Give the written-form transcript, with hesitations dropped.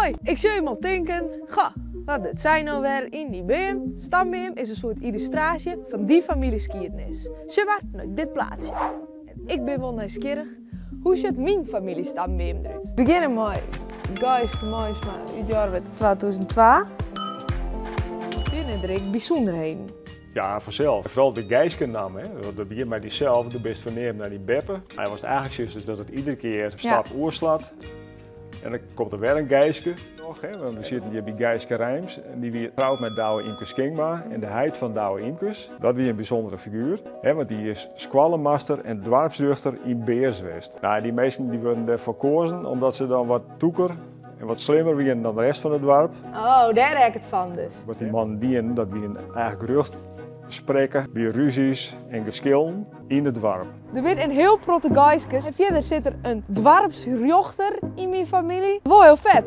Hoi, ik sjoch jim al tinken, goh, wat docht sy no wer yn dy beam? Stambeam is in soart yllustraasje fan dyn famyljeskiednis. Sjoch mar nei dit plaatsje. En ik bin wol nijsgjirrich, hoe sjocht myn famyljestambeam derút? We begjinne mei Geiske Meinsma út Jorwert 2002. Binne der ek bysûnderheden? Ja, fansels. Foaral de Geiske-namme. Want dat begjint mei dysels, do bist ferneamd nei dyn beppe. Hy was eigentlik sis dat it iedere kear stap oerslacht. En dan komt der wer in Geiske noch, hè, want we sitte hjir by Geiske Rijms. En dy wie troud mei Douwe Ymkes Kingma en de heit fan Douwe Ymkes. Dat wie in bysûndere figuer, hè, want dy is skoallemaster en doarpsrjochter yn Bears west. Nou, dy minsken dy wurden dêrfoar koazen omdat se dan wat tûker en wat slimmer wienen dan de rest fan it doarp. Oh, dêr ha ik it fan dus. Wat dy mannen dienen, dat wienen eigentlik rjocht sprekke by rúzjes en geskillen yn it doarp. Der binne in hiel protte Geiskes en fierder sit der in doarpsrjochter yn myn famylje. Wol hiel fet.